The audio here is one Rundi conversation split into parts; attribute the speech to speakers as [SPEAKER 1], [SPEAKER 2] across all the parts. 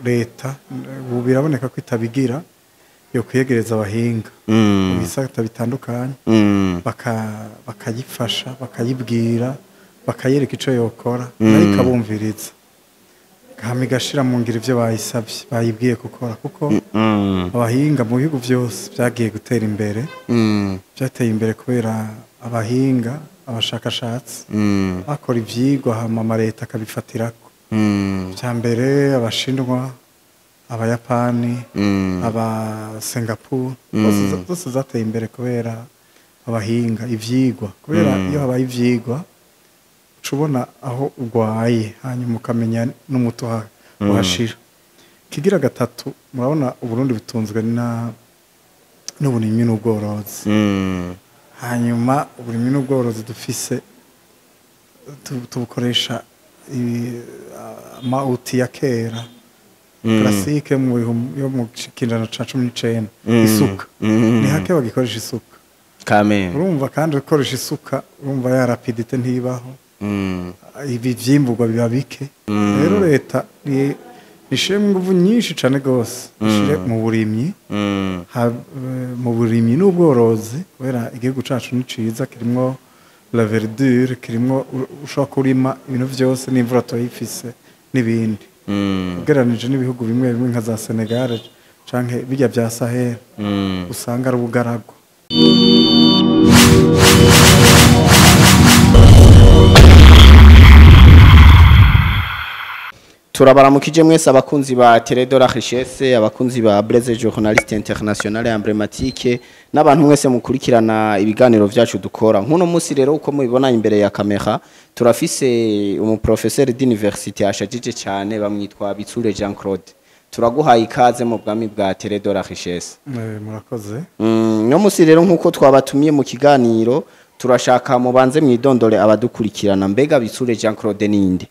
[SPEAKER 1] Leta ubu biraboneka ko itabigira yo kwiyegereza abahinga mu bisata bitandukanye, bakayifasha, bakayibwira, bakayereka ico yokora, nayo ikabumviriza, hama igashira mu ngiro ivyo bayisavye, bayibwiye gukora, kuko abahinga mu bihugu vyose vyagiye gutera imbere, vyateye imbere kubera abahinga, abashakashatsi bakora ivyigwa, hama amaleta akabifatirako. Vya mbere Abashinwa, Abayapani, aba Singapore, zose zateye imbere kubera abahinga, ivyigwa, kubera iyo habaye ivyigwa uca ubona aho urwaye, hanyuma ukamenya n'umuti uhashira. Kigira gatatu, murabona Uburundi butunzwe n'uburimyi n'ubworozi. Hanyuma uburimyi n'ubworozi dufise tubukoresha ama outils ya kera, classique, yo mu kinjana ca 19, isuka. Ni hake bagikoresha isuka.
[SPEAKER 2] Kameme.
[SPEAKER 1] Urumva kandi ukoresha isuka, urumva ya rapidité ntibaho, ibi vyimburwa biba bike. Rero leta nishiremo inguvu nyinshi cane gose, ishire mu burimyi, mu burimyi n'ubworozi, kubera igihugu cacu ni ciza, kirimwo la verdure, kirimwo ushobora kurima ibintu vyose, n'imvura turayifise n'ibindi, ugereranije n'ibihugu bimwe bimwe nka za Senegal canke birya vya Sahel, usanga ari ubugaragwa.
[SPEAKER 2] Turabaramukije mwese abakunzi ba Télé de la Richesse, abakunzi ba Blaise journaliste international emblématique, n'abantu mwese mukurikirana ibiganiro vyacu dukora. Nkuno munsi rero, uko mubibona imbere ya kamera, turafise umuprofesseur d'université ashajije cyane, bamwitwa Bitsure Jean Claude. Turaguhaye ikaze mu bwami bwa Télé de la Richesse.
[SPEAKER 1] Murakoze.
[SPEAKER 2] No musi rero, nkuko twabatumiye mu kiganiro, turashaka mubanze mwidondore abadukurikirana. Mbega Bitsure Jean Claude ninde?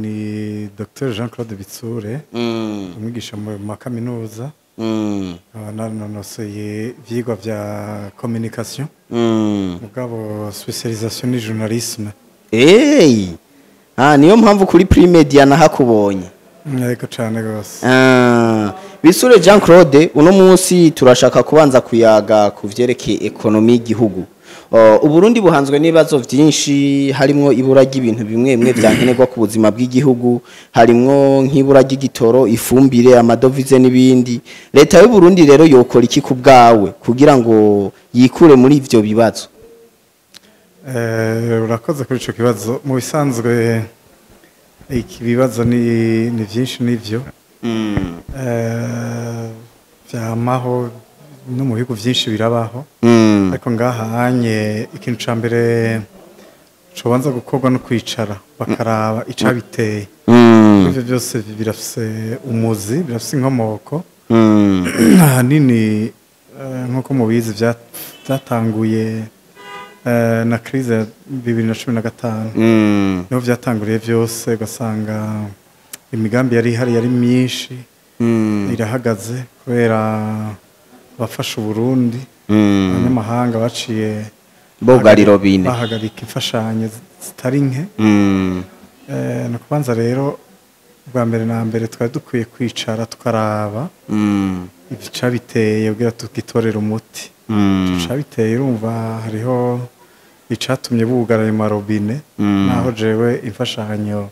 [SPEAKER 1] Ni Dr Jean Claude Bitsure, umwigisha mu makaminuza, nkaba nanonosoye ivyigwa vya communication, mugabo spécialisation ni journalisme.
[SPEAKER 2] Hey! Ah, niyo mpamvu kuri Primedia nahakubonye.
[SPEAKER 1] Yego, cane gose.
[SPEAKER 2] Ah, Bisure Jean Claude, uno munsi turashaka kubanza kuyaga ku vyerekeye économie y'igihugu. Uburundi buhanzwe n'ibibazo vyinshi, harimwo ibura ry'ibintu bimwe bimwe vyankenerwa ku buzima bw'igihugu, harimwo nk'ibura ry'igitoro, ifumbire, amadovize n'ibindi. Leta y'u Burundi rero yokora iki ku bwawe kugira ngo yikure muri ivyo bibazo?
[SPEAKER 1] Urakoze kuri ico kibazo. Mu bisanzwe iki bibazo ni vyinshi, nivyo. Vyamaho no mu bihugu vyinshi birabaho, ariko ngaha hanye ikintu ca mbere cobanza gukorwa no kwicara bakaraba icabiteye. Ivyo byose birafise umuzi, birafise inkomoko. Ahanini, nk'uko mubizi, vyatanguye na crise ya 2015. Niho vyatanguriye vyose, ugasanga imigambi yari ihari yari myinshi irahagaze kubera abafasha Uburundi, abanyamahanga baciye
[SPEAKER 2] bugara irobine,
[SPEAKER 1] bahagarika imfashanyo zitari nke. Ni ukubanza rero, bwa mbere na mbere twari dukwiye kwicara tukaraba icabiteye kugira tugitorere umuti. Icabiteye, urumva hariho icatumye bugara ayo marobine, naho jewe imfashanyo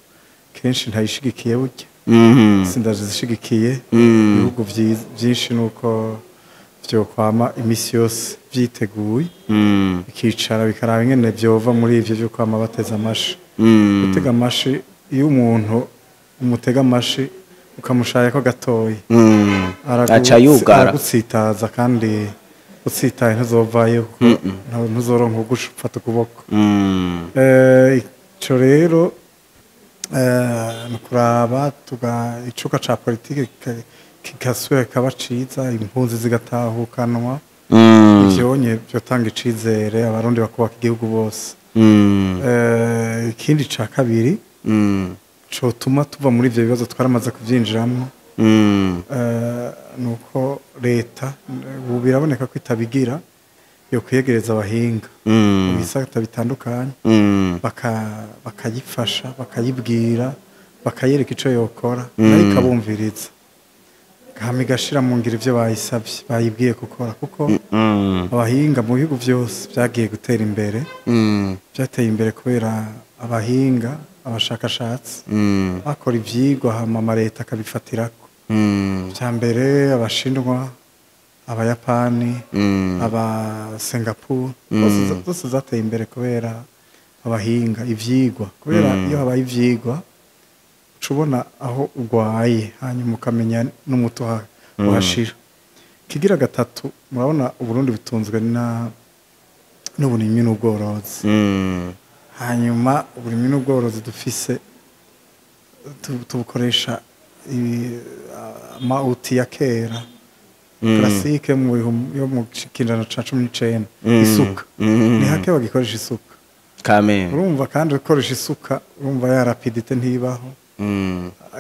[SPEAKER 1] kenshi ntayishigikiye burya, sindazishigikiye. Ibihugu vyinshi nuko vyokwama imisi yose vyiteguye, bikicara bikaraba ingene vyova muri ivyo vyo kwama bateze amashi. Gutega amashi, iyo umuntu umutega amashi ukamushayako gatoyi,
[SPEAKER 2] aca yugara.
[SPEAKER 1] Aragutsitaza, kandi utsitaye ntuzovayo, kuko ntuzoronka ugufata ukuboko. Ico rero, ni ukuraba icuka ca politike kigasubira kikaba ciza, impunzi zigatahukanwa. Ivyonye vyotanga icizere, Abarundi bakubaka igihugu bose. Ikindi ca kabiri cotuma tuva muri ivyo bibazo twaramaze kuvyinjiramwo, nuko leta ubu biraboneka ko itabigira yo kwiyegereza abahinga mu bisata bitandukanye, bakayifasha, bakayibwira, Bakayereka ico yokora, nayo ikabumviriza, hama igashira mu ngiro ivyo bayisavye, bayibwiye gukora, kuko abahinga mu bihugu byose byagiye gutera imbere, byateye imbere kubera abahinga, abashakashatsi bakora ivyigwa, hama amaleta akabifatirako. Vya mbere Abashinwa, Abayapani, aba Singapore, zose zateye imbere kubera abahinga, ivyigwa, kubera iyo habaye ivyigwa uca ubona aho urwaye, hanyuma ukamenya n'umuti uhashira. Kigira gatatu, murabona Uburundi butunzwe n'uburimyi n'ubworozi. Hanyuma uburimyi n'ubworozi dufise tubukoresha ama outils ya kera, classique, mu yo mu kinjana ca 19, isuka. Ni hake bagikoresha isuka.
[SPEAKER 2] Kame.
[SPEAKER 1] Urumva kandi ukoresha isuka, urumva ya rapidité ntibaho,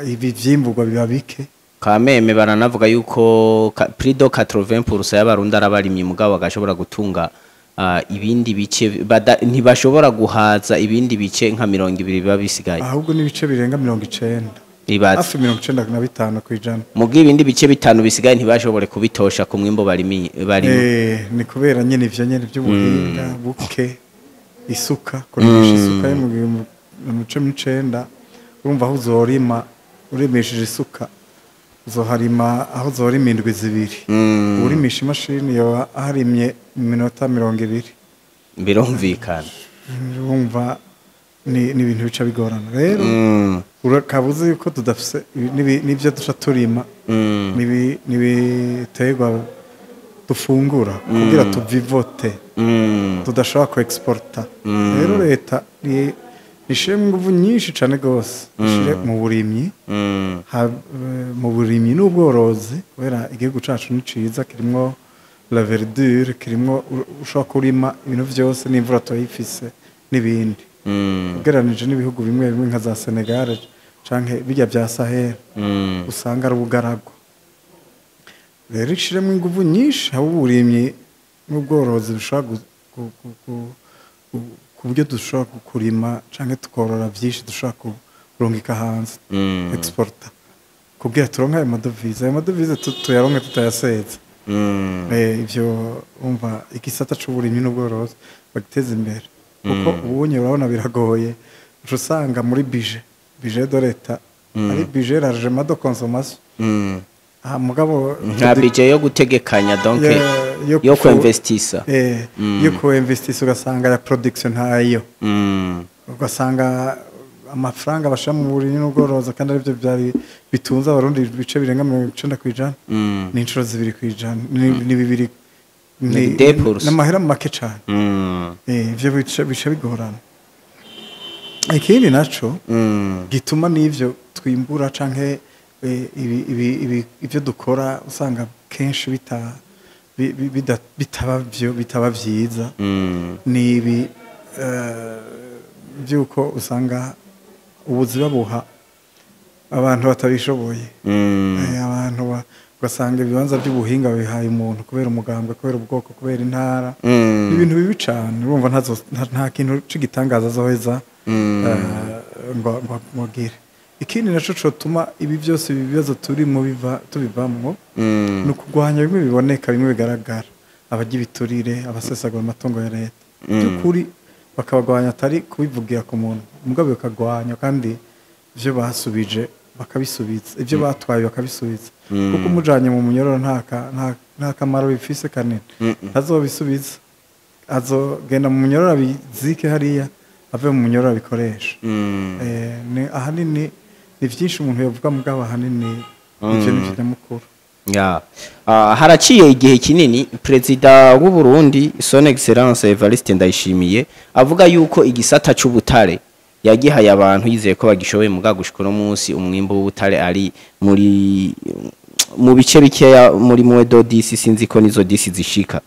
[SPEAKER 1] ibi vyimburwa biba bike.
[SPEAKER 2] Kameme baranavuga yuko plus de 80% y'Abarundi arabarimyi, mugabo bagashobora gutunga ibindi bice ntibashobora guhaza ibindi bice nka 20 biba bisigaye.
[SPEAKER 1] Ahubwo n'ibice birenga 90.
[SPEAKER 2] Ibaze.
[SPEAKER 1] Hafi 95%.
[SPEAKER 2] Muga ibindi bice bitanu bisigaye ntibashobore kubitosha ku mwimbo barimi barimo.
[SPEAKER 1] Ni kubera nyene ivyo nyene by'ubuhinga buke, isuka, kurimisha isuka yo mu 19. Urumva aho uzorima urimishije isuka, uzoharima aho uzorima indwi 2, urimisha imashini yoba aharimye iminota 20.
[SPEAKER 2] Birumvikana.
[SPEAKER 1] Urumva ni ibintu bica bigorana rero. Urakabuze yuko tudafise n'ibyo duca turima, n'ibiterwa dufungura kugira tuvivote, tudashobora ku exporta. Rero leta ishiremo inguvu nyinshi cane gose, ishire mu burimyi, mu burimyi n'ubworozi, kubera igihugu cacu ni ciza, kirimwo la verdure, kirimwo ushobora kurima ibintu vyose, n'imvura turayifise n'ibindi, ugereranije n'ibihugu bimwe bimwe nka za Senegal canke birya vya Sahel, usanga ari ubugaragwa. Rero ishiremo inguvu nyinshi, haba uburimyi n'ubworozi bushobora ku buryo dushobora kurima canke tukorora vyinshi dushobora kurungika hanze, exporta, kugira turonke ayo madovize. Ayo madovize tuyaronke tutayaseza. Ivyo umva, igisata c'uburimyi n'ubworozi bagiteza imbere, kuko ubunye urabona biragoye. Uca usanga muri budget de l'État ari budget largement de consommation. Ah, mugabo
[SPEAKER 2] nta budget yo gutegekanya, donc yo kuinvestisa.
[SPEAKER 1] Yo kuinvestisa, ugasanga ya production ntayo, ugasanga amafaranga bashira mu burimyi n'ubworozi, kandi aribyo byari bitunze Abarundi ibice birenga 90%, ni inshuro 2%, ni bibiri.
[SPEAKER 2] Ni 2%.
[SPEAKER 1] N'amahera make cane. Ivyo bice bigorana. Ikindi naco gituma n'ivyo twimbura canke ivyo dukora usanga kenshi bitaba vyo, bitaba vyiza, ni ibi by'uko usanga ubuzi babuha abantu batabishoboye. Abantu ugasanga ibibanza by'ubuhinga bihaye umuntu kubera umugambwe, kubera ubwoko, kubera intara. Ni ibintu bibi cane. Urumva nta kintu c'igitangaza azoheza ngo agire. Ikindi naco cotuma ibi byose, ibi bibazo turimo biva, tubivamwo, ni ukugwanya bimwe biboneka, bimwe bigaragara, abarya ibiturire, abasesagura amatungo ya leta, by'ukuri bakabagwanya, atari kubivugira ku muntu, mugabo bakagwanya kandi ivyo basubije bakabisubiza, ivyo batwaye bakabisubiza, kuko umujanye mu munyororo nta kamaro bifise kanini. Ntazobisubiza, azogenda mu munyororo abizike hariya, ave mu munyororo abikoresha. Ni ahanini ni vyinshi umuntu yovuga, mugabo ahanini ivyo ni vyo nyamukuru.
[SPEAKER 2] Ya. Haraciye igihe kinini perezida w'u Burundi, Son Excellence Evariste Ndayishimiye, avuga yuko igisata c'ubutare yagihaye abantu yizeye ko bagishoboye, muga gushika uno munsi umwimbo w'ubutare ari muri mu bice bikeya, muri moins de 10, sinzi ko nizo 10 zishika.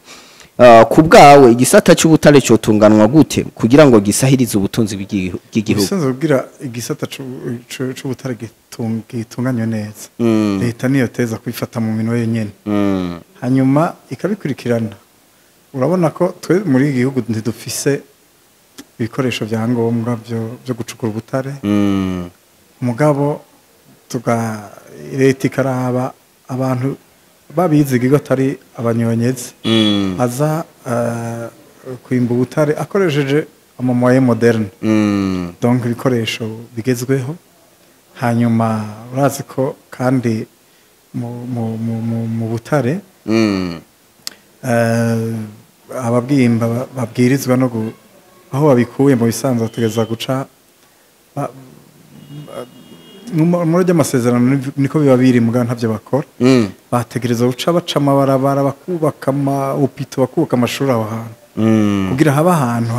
[SPEAKER 2] Ku bwawe igisata c'ubutare cotunganwa gute kugira ngo gisahirize ubutunzi bw'igihugu?
[SPEAKER 1] Ibisanzwe kugira igisata c'ubutare gitunganywe neza, leta niyo teza kwifata mu minwe yenyene, hanyuma ikabikurikirana. Urabona ko twe muri iki gihugu ntidufise ibikoresho vya ngombwa byo gucukura ubutare. Mugabo tuga leta ikaraba abantu babiziga atari abanyonyezi aza kwimba ubutare akoresheje ama moyens modernes, donc ibikoresho bigezweho. Hanyuma urazi ko kandi mu butare ababwimba babwirizwa no aho babikuye mu bisanzwe bategeza guca muri ry'amasezerano, niko biba biri, muga ntavyo bakora. Bategereza guca baca amabarabara, bakubaka ama hôpitaux, bakubaka amashuri aho hantu kugira haba ahantu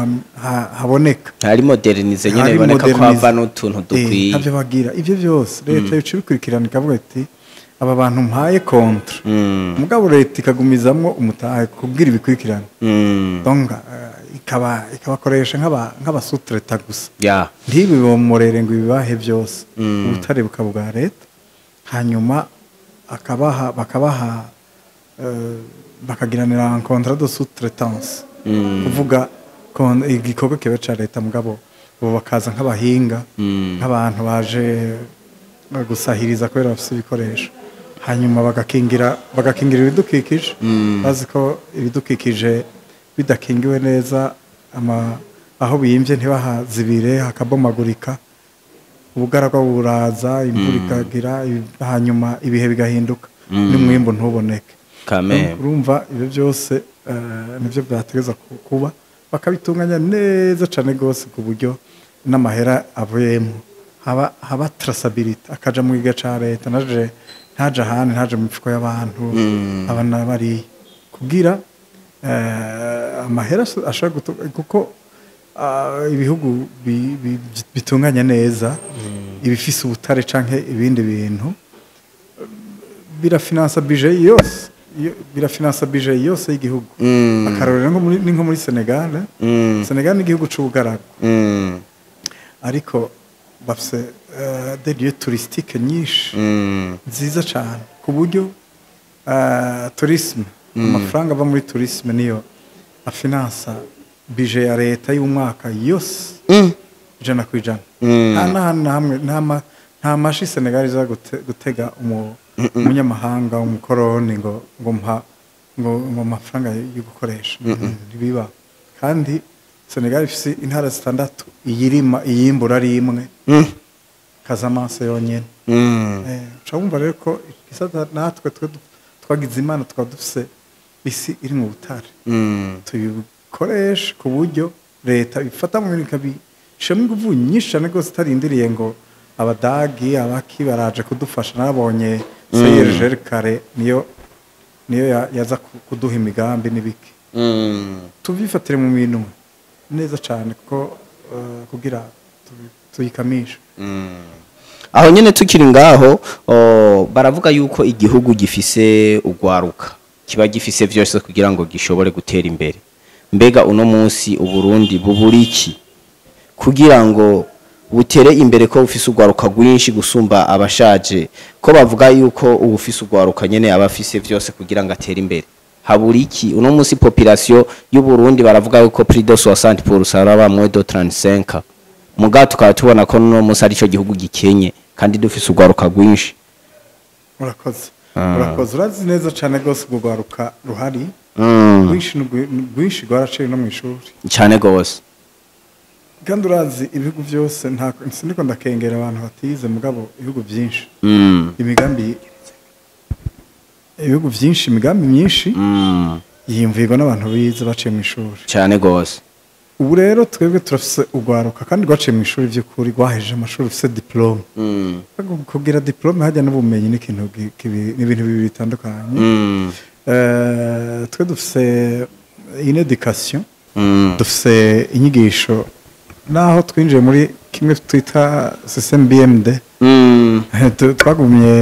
[SPEAKER 1] haboneka.
[SPEAKER 2] Hari modernize nyene,
[SPEAKER 1] Hari
[SPEAKER 2] biboneka ko
[SPEAKER 1] modernize.
[SPEAKER 2] hava n'utuntu dukwiye.
[SPEAKER 1] Ntavyo bagira. Ivyo byose leta yoca ibikurikirana, ikavuga iti: "Aba bantu mpaye contrat." Mugabo leta ikagumizamwo umutahe kubwira ibikurikirana. Donc ikabakoresha nk'aba sous-traitants gusa, ntibibomorere ngo ibibahe byose. Ubutare bukaba bwa leta, hanyuma akabaha bakabaha bakagiranira un contrat de sous-traitance, kuvuga igikorwa kiba ca leta, mugabo bo bakaza nk'abahinga, nk'abantu baje gusahiriza kubera bafise ibikoresho. Hanyuma bagakingira ibidukikije. Bazi ko ibidukikije bidakingiwe neza, aho bimvye ntibahazibire, hakabomagurika, ubugaragwa buraza, imvura ikagira, hanyuma ibihe bigahinduka n'umwimbu ntuboneke.
[SPEAKER 2] Kameme.
[SPEAKER 1] Urumva ibyo byose nibyo byategeza kuba, bakabitunganya neza cyane rwose, ku buryo n'amahera avuyemo haba traçabilité, akaja mu kiga ca leta, naje ntaje ahandi, ntaje mu mifuko y'abantu aba bariya, kugira amahera ashobora kuko ibihugu bitunganya neza ibifise ubutare canke ibindi bintu birafinansa budget yose, birafinansa budget yose y'igihugu. Akarorero ni nko muri Senegal. Senegal ni igihugu c'ubugaragu, ariko bafise des lieux touristiques nyinshi nziza cyane, ku buryo tourisme, amafaranga ava muri tourisme niyo afinansa budget ya leta y'umwaka yose, 100%. Nta n'ahantu na hamwe, nta mashi Senegal iza gutega umunyamahanga, umukoroni, ngo mpa ngo amafaranga yo gukoresha, ntibiba. Kandi Senegal ifise intara zitandatu, iyirima iyimbura ari imwe, Casamance yonyene. Uca wumva rero ko igisata natwe twe twagize Imana tukaba dufise isi iri mu butare, tuyikoreshe ku buryo leta ifata mu bintu ikabishiramo ingufu nyinshi cyane rwose, itarindiriye ngo abadagi abaki baraje kudufasha. Nabonye CIRGL kare niyo yaza kuduha imigambi n'ibiki. Tubyifatire mu minwe neza cyane, kuko kugira tuyikamishe.
[SPEAKER 2] Aho nyene tukiri ngaho, baravuga yuko igihugu gifise ugwaruka kiba gifise vyose kugira ngo gishobore gutera imbere. Mbega uno munsi Uburundi bubura iki kugira ngo butere imbere, ko bufise ugwaruka rwinshi gusumba abashaje, ko bavuga yuko ubufise ugwaruka nyene aba afise vyose kugira ngo atere imbere? Habura iki uno munsi? Population y'u Burundi baravuga yuko plus de 60% araba moins de 35, muga tukaba tubona ko no munsi arico gihugu gikenye kandi dufise ugwaruka rwinshi.
[SPEAKER 1] Urakoze, urakoze. Urazi neza cyane rwose urwo rwaruka ruhari rwinshi, rwinshi rwaraciye no mu ishuri.
[SPEAKER 2] Cyane gose.
[SPEAKER 1] Kandi urazi ibihugu byose, nta siniko ndakengera abantu batize, mugabo ibihugu byinshi, imigambi, ibihugu byinshi, imigambi myinshi yiyumvirwa n'abantu bize, baciye mu ishuri.
[SPEAKER 2] Cyane gose.
[SPEAKER 1] Ubu rero twebwe turafise urwaruka kandi rwaciye mu ishuri by'ukuri, rwahejeje amashuri, rufise diplôme. Kugira diplôme hajya n'ubumenyi n'ikintu ni ibintu bibiri bitandukanye. Twe dufise une éducation, dufise inyigisho, naho twinjiye muri kimwe twita système BMD, twagumye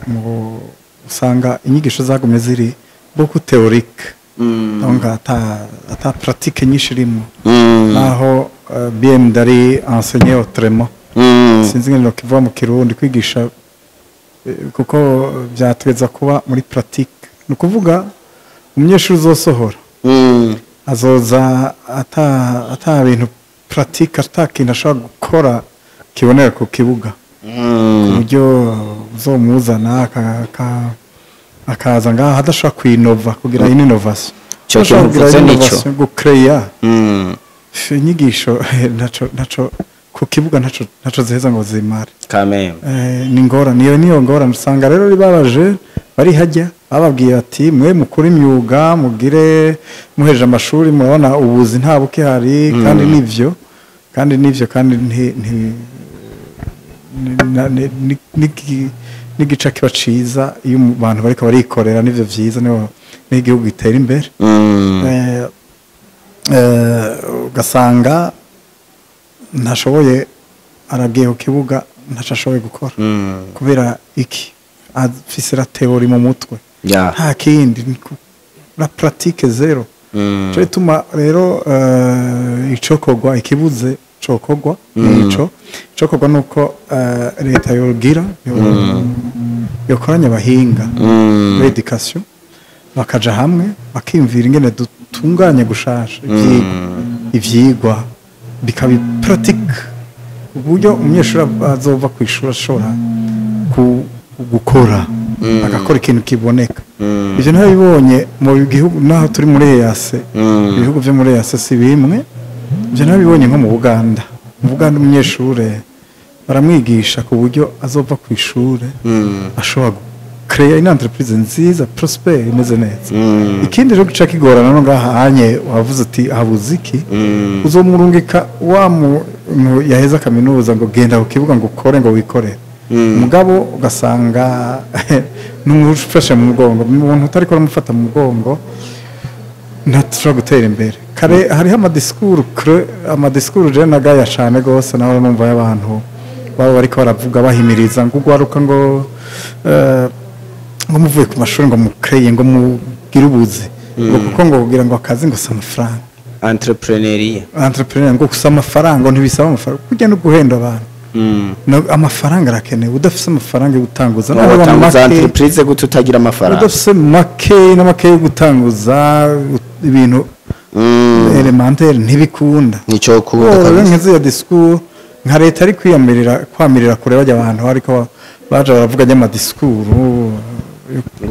[SPEAKER 1] mu usanga inyigisho zagumye ziri beaucoup théorique, donc ata pratique nyinshi irimo, naho BMD ari enseigner autrement, sinzi ngene kivuga mu Kirundi, kwigisha kuko byatweza kuba muri pratique. Ni ukuvuga umunyeshuri uzosohora azoza ata bintu pratique, ata kintu ashobora gukora kibonera ku kibuga. Ku buryo uzomuzana akaza ngaha adashobora kwinova, kugira innovation.
[SPEAKER 2] Ico kintu uvuze nico.
[SPEAKER 1] Gucreya inyigisho ntaco ku kibuga, ntaco ziheza ngo zimare.
[SPEAKER 2] Kameme.
[SPEAKER 1] Ni ingorane iyo, niyo ngorane. Usanga rero ribabaje bari hajya bababwiye ati: "Mwe mukore imyuga, mugire muheje amashuri, murabona ubuzi nta bukihari." Kandi nivyo, kandi nivyo, kandi n'igica kiba ciza iyo abantu bariko barikorera. Nivyo vyiza, niho n'igihugu gitera imbere. Ugasanga ntashoboye, aragiye ku kibuga, ntaco ashoboye gukora. Kubera iki? Afise la théorie mu mutwe, nta kindi, la pratique zéro. Cyo gituma rero icokorwa, ikibuze cokorwa nico icokorwa nuko leta yogira yokoranya abahinga muri éducation, bakaja hamwe bakiyumvira ingene dutunganye gushasha ivyigwa bikaba pratique, uburyo umunyeshuri azova ku ishuri ashobora gukora, agakora ikintu kiboneka. Ivyo ntabibonye mu gihugu naho turi muri EAC. Ibihugu vyo muri EAC si bimwe. Ivyo nabibonye nko mu Buganda. Mu Buganda umunyeshure baramwigisha ku buryo azova ku ishure ashobora créer une entreprise nziza, prospère, imeze neza. Ikindi rero gica kigorana no ngaha hanye wavuze uti habuze iki, uzomurungika wa muntu yaheza kaminuza ngo genda ku kibuga, ngo ukore, ngo wikorere, mugabo ugasanga n'umufashe mu mugongo, umuntu utariko aramufata mu mugongo ntashobora gutera imbere. Kare hariho amadiscours je nagaya cane gose, naho numva y'abantu baba bariko baravuga bahimiriza ngo ugwaruka ngo muvuye ku mashuri ngo mukreye, ngo mugire ubuzi, ngo kuko ngo kugira ngo akazi ngo si amafaranga.
[SPEAKER 2] Entrepreneuriat.
[SPEAKER 1] Entrepreneur, ngo gusa amafaranga, ngo ntibisaba amafaranga, kujya no guhenda abantu. No, amafaranga arakenewe. Udafise amafaranga yo gutanguza, naho aba
[SPEAKER 2] watanguza
[SPEAKER 1] make,
[SPEAKER 2] entreprise gute utagira amafaranga?
[SPEAKER 1] Udafise make na make yo gutanguza ibintu élémentaire, ntibikunda.
[SPEAKER 2] Nico kunda
[SPEAKER 1] Oh,
[SPEAKER 2] kabisa.
[SPEAKER 1] Nk'izo discours nka leta ari kwiyamirira, kwamirira kure bajya abantu ariko baje baravuga amadiscours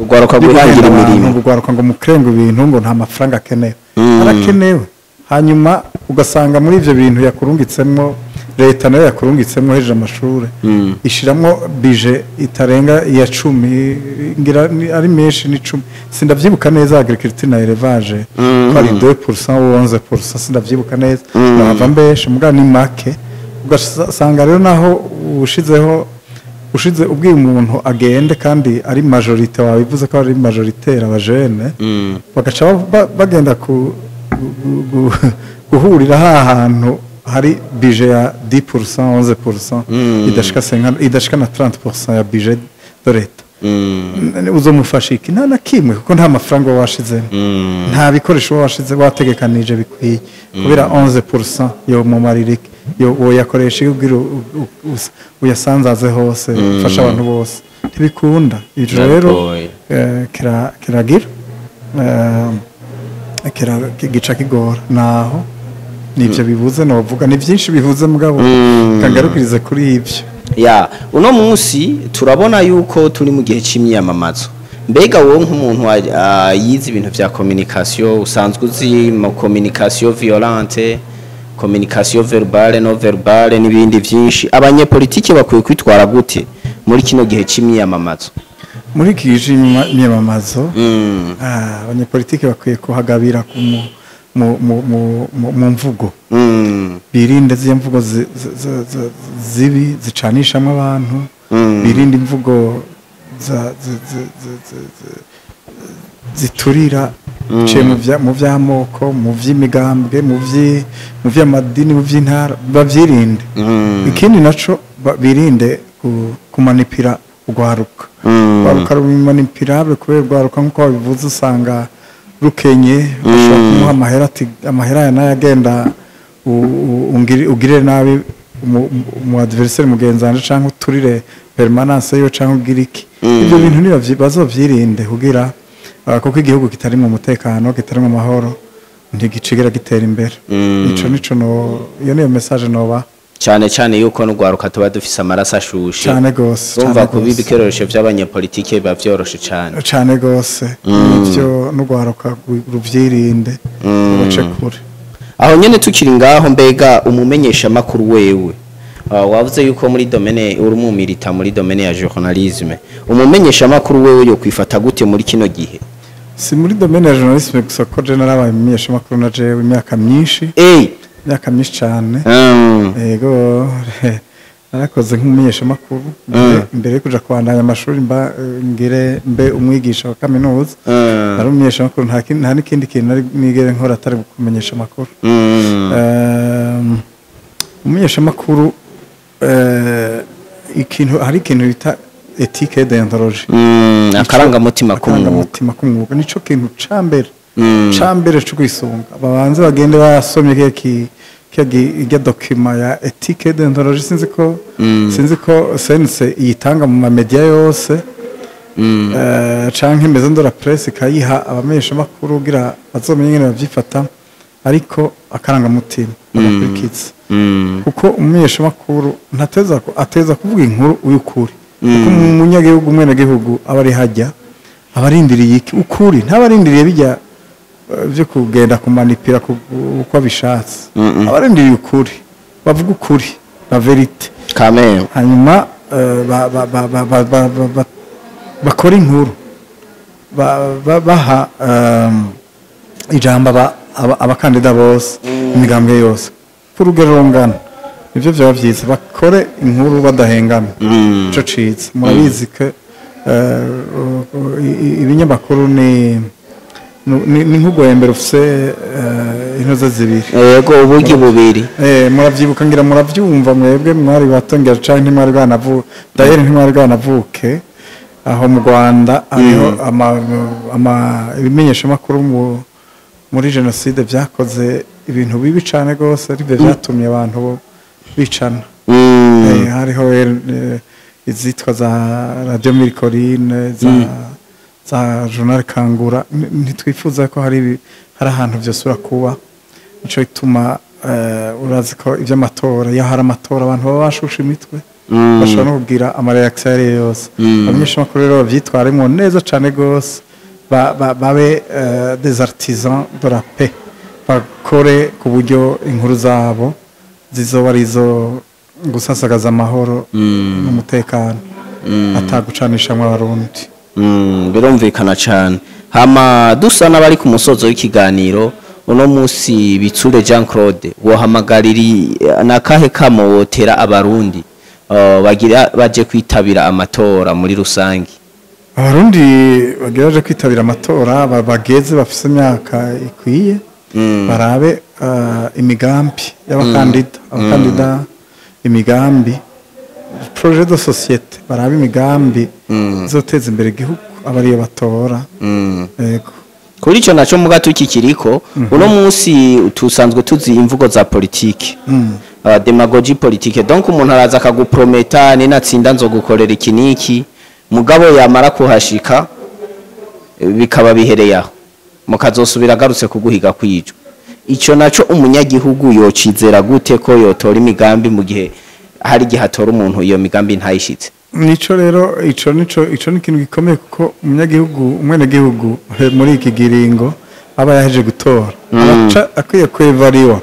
[SPEAKER 2] ugwaruka guhangira imirimo.
[SPEAKER 1] Ngo ngo mukurenga ibintu, ngo nta mafaranga akenewe. Arakenewe. Hanyuma ugasanga muri ivyo bintu yakurungitsemo, leta nayo yakurungitsemo hejeje amashuri, ishiramwo budget itarenga iya 10, ngira ari menshi ni 10, sindavyibuka neza, agriculture na élevage ko ari 2% ou 11%, sindavyibuka neza, nahava mbeshe, muga ni make. Ugasanga rero naho ushizeho, ushize ubwiye umuntu agende, kandi ari majorité, wabivuze ko ari majoritaire abajene, bagaca bagenda guhurira ha hantu hari budget ya 10%, 11%, idashika 50, idashika na 30% ya budget de l'État. Uzomufasha iki? Nta na kimwe, kuko nta mafaranga uba washizemo, nta bikoresho uba washize wategekanije bikwiye, kubera 11% yo mumarira iki? Yo woyakoresha iyo ugira uyasanzaze hose, ufasha abantu bose, ntibikunda. Ivyo rero
[SPEAKER 2] Biragoye.
[SPEAKER 1] Kiragira gica kigora. Naho nivyo bibuze novuga, ni byinshi bivuze, mugabo kangarukirize kuri ivyo.
[SPEAKER 2] Ya, uno munsi turabona yuko turi mu gihe c'imyiyamamazo. Mbega wowe nk'umuntu yize ibintu vya communication, usanzwe uzi mu communication violente, communication verbale, non verbale n'ibindi vyinshi, abanyepolitike bakwiye kwitwara gute muri kino gihe c'imyiyamamazo?
[SPEAKER 1] Muri iki gihe c'imyiyamamazo, abanyepolitike bakwiye kuhagabira mu mvugo, birinde z'iyo mvugo zibi zicanishamwo abantu, birinde imvugo ziturira biciye mu vy'amoko, mu vy'imigambwe, mu vy'amadini, mu vy'intara, bavyirinde. Ikindi naco, birinde kumanipira urwaruka. Urwaruka rumanipirable, kubera urwaruka, nk'uko babivuze, usanga rukenye. Bashobora kumuha amahera ati: "Amahera aya nayo agenda ugirire nabi umu adversaire mugenzi wanje, canke uturire permanence yiwe, canke ugire iki." Ivyo bintu bazovyirinde kugira kuko igihugu kitari mu mutekano, kitari mu mahoro, ntigicigera gitera imbere. Ico nico no, iyo niyo message noba.
[SPEAKER 2] Cyane cyane yuko n'ugwaruka tuba dufise amaraso ashushe.
[SPEAKER 1] Cyane gose.
[SPEAKER 2] Urumva kuba ibikoresho by'abanyepolitike biba vyoroshe cyane.
[SPEAKER 1] Cyane gose. Nivyo, n'ugwaruka ruvyirinde, rubace kure.
[SPEAKER 2] Aho nyene tukiri ngaho, mbega umumenyesha makuru wewe, wavuze yuko muri domaine uri umumilita muri domaine ya journalisme, umumenyesha makuru wewe yo kwifata gute muri kino gihe?
[SPEAKER 1] Si muri domaine ya journalisme gusa, ko je narabaye umumenyesha makuru na jewe imyaka myinshi. Imyaka myinshi cyane. Yego, narakoze nk'umumenyesha makuru mbere yo kuja kubandanya amashuri mba ngire mbe umwigisha wa kaminuza. Nari umumenyesha makuru, nta n'ikindi kintu nari nigere nkora atari kumenyesha amakuru. Umumenyesha makuru, ikintu, hari ikintu bita éthique et déontologie.
[SPEAKER 2] Akarangamutima k'umwuga.
[SPEAKER 1] Akarangamutima k'umwuga nico kintu ca mbere ca mbere co kwisunga. Babanze bagende basomye kiya irya document ya éthique et déontologie. Sinzi ko CNC iyitanga mu mamedia yose, canke Maison de la Presse ikayiha abamenyesha makuru kugira bazomenye ingene bavyifata, ariko akarangamutima bagakurikiza, kuko umumenyesha makuru ntateza ateza kuvuga inkuru y'ukuri, kuko umunyagihugu, umwenegihugu aba ari hajya abarindiriye iki? Ukuri. Ntabarindiriye bijya byo kugenda kumanipira uko abishatse. Abarindiriye ukuri, bavuga ukuri, la vérité.
[SPEAKER 2] Kamere.
[SPEAKER 1] Hanyuma bakora inkuru baha ijambo abakandida bose, imigambwe yose ku rugero rungana. Nivyo vyaba vyiza, bakore inkuru badahengana. Ico ciza, murabizi ko ibinyamakuru ni nk'ugwembere ufise intoze zibiri.
[SPEAKER 2] Yego, uburyo bubiri.
[SPEAKER 1] Muravyibuka, ngira muravyumva mwebwe mwari bato, ngira canke ntimwari bwanavuke, d'ailleurs ntimwari bwanavuke. Aho mu Rwanda hariho ama ibimenyeshamakuru muri jenoside vyakoze ibintu bibi cane gose, arivyo vyatumye abantu bicana. Hariho izitwa za Radio Mille Collines, za Journal Kangura. Ntitwifuza ko hari ahantu vyosubira kuba. Nico gituma urazi ko ivy'amatora, iyo hari amatora abantu baba bashushe imitwe, bashobora no kugira ama réaction ayo ariyo yose. Abamenyeshamakuru rero bavyitwaremwo neza cane gose, babe des artisans de la paix, bakore ku buryo inkuru zabo zizoba ari izo gusasagaza amahoro n'umutekano, atagucanishamwo Abarundi.
[SPEAKER 2] Birumvikana cyane. Hama dusa n'abari ku musozo w'ikiganiro uno munsi, Bitsure Jean Claude, wohamagariri nakahe kamo wotera Abarundi bagira baje kwitabira amatora muri rusangi?
[SPEAKER 1] Abarundi bagira baje kwitabira amatora, bageze bafise imyaka ikwiye, barabe imigambi y'abakandida, abakandida, imigambi, projet de société, barabe imigambi izoteza imbere igihugu, aba ariyo batora. Yego.
[SPEAKER 2] Kuri ico naco muga tukikiriko, uno munsi tusanzwe tuzi imvugo za politike, démagogie politique. Donc umuntu araza akaguprometa: "Ninatsinda nzogukorera iki niki", mugabo yamara kuhashika bikaba bihereye aho, mukazosubira agarutse kuguhiga kwijwe. Ico naco umunyagihugu yocizera gute ko yotora imigambi mu gihe hari igihe atora umuntu iyo migambi ntayishitse?
[SPEAKER 1] Nico rero, ico nico, ico ni ikintu gikomeye, kuko umunyagihugu, umwenegihugu muri iki giringo aba yaheje gutora, abaca akwiye kwevariwa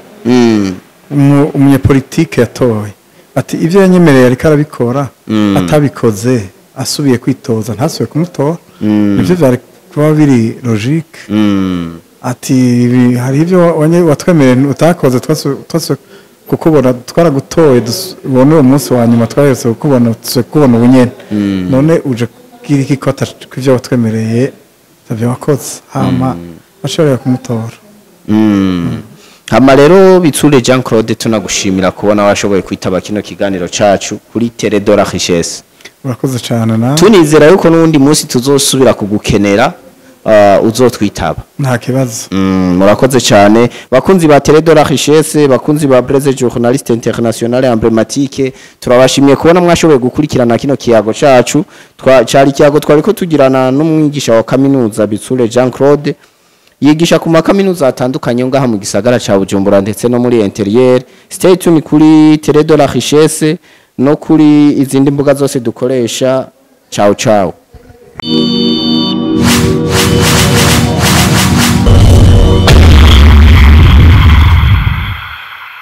[SPEAKER 1] umunyepolitike yatoye, ati ibyo yanyemereye ariko arabikora, atabikoze asubiye kwitoza ntasubiye kumutora. Nivyo vyari kuba biri logique. Ati hari ibyo watwemereye utakoze, twasubiye kukubona, twaragutoye, ubone uwo munsi wa nyuma twaherutse kukubona, dusubiye kukubona ubu nyene, none uje kugira iki ko ivyo watwemereye atavyo wakoze? Hama bashobora kumutora.
[SPEAKER 2] Hama rero Bitsure Jean Claude, tunagushimira kubona washoboye kwitaba kino kiganiro cacu kuri Télé de la Richesse.
[SPEAKER 1] Urakoze cyane nawe.
[SPEAKER 2] Tunizera yuko n'uwundi munsi tuzosubira kugukenera, uzotwitaba.
[SPEAKER 1] Nta kibazo.
[SPEAKER 2] Murakoze cyane, bakunzi ba Télé de la Richesse, bakunzi ba Blaise journaliste international emblématique, turabashimiye kubona mwashoboye gukurikirana kino kiyago cacu. Cari ikiyago twariko tugirana n'umwigisha wa kaminuza Bitsure Jean Claude. Yigisha ku makaminuza atandukanye ngaha mu gisagara ca Bujumbura ndetse no muri intérieur. Stay tuned kuri Télé de la Richesse no kuri izindi mbuga zose dukoresha. Ciao ciao.